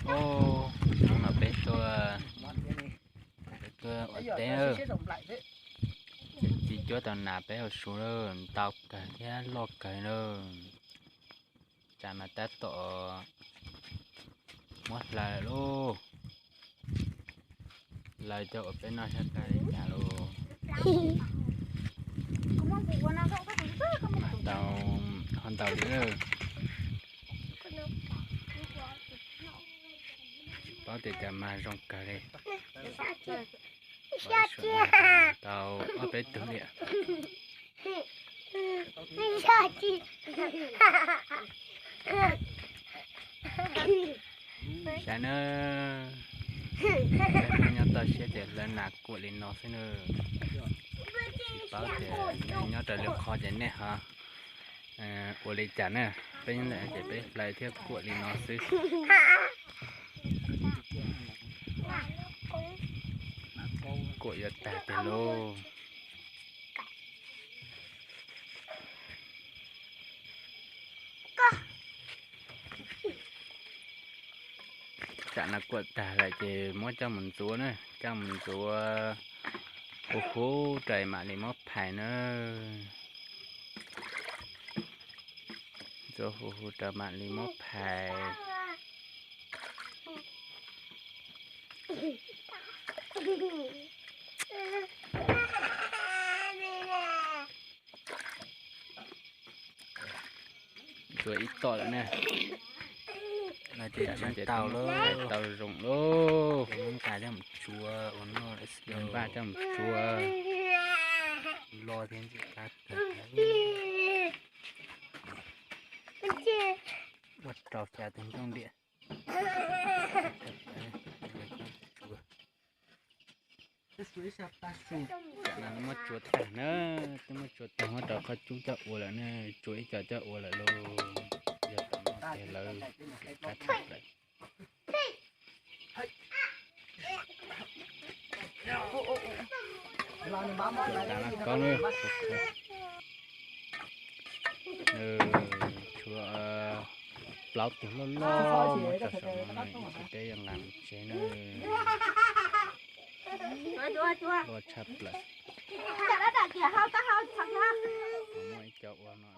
Ub, hnub no peb tuaj, peb tuaj ua teb, txiv cuab tau nas peb ua su lawm, ntau kawg thiab loj kawg lawm. Tsam mas tab tom muab hlawv lauj, hlawv coj ua peb noj sab tas li cas lauj. Mas tau ho ntau li lawm, tsis paub tias cas mas zoo kawg li. Tau ob peb tug li. Saib na, peb Hmoob nyob toj siab ces hlawv nas kuam li no xwb na. Tsis paub tias nyob raws li qhov ces nej ho ua li cas na, peb nyob ntawm ces peb hlawv thiab kuam li no xwb. Kuam yuav tag tiag lauj. Tsam no kuam tag lawm ces muab coj mus ntxuav na, coj mus ntxuav huv huv rau mam li muab phais na. Ntxuav huv huv rau mam li muab phais. Ntxuav ib tom lawm na. No ces tsis tau lawm, tau zoo lauj. Npaj coj mus tsuav ua noj, npaj coj mus tsuav. Loj thiab ntxim qab kawg. Ua rau xya tus ntsooj diam. Tsam no muab tsuav tag na, twb muab tsuav tag muab rau qhov cub coj ua lawm na, tsuav ib co coj ua lawm lauj. Yog tom no ces lawv qab tag lawm. Tsuav tas lawm koj na. Tshuav plaub tug loj loj muab tso saum no na, ib tug teb yuav nqa mus tsev na. Loj tshaj plaws. Muab ib co ua no.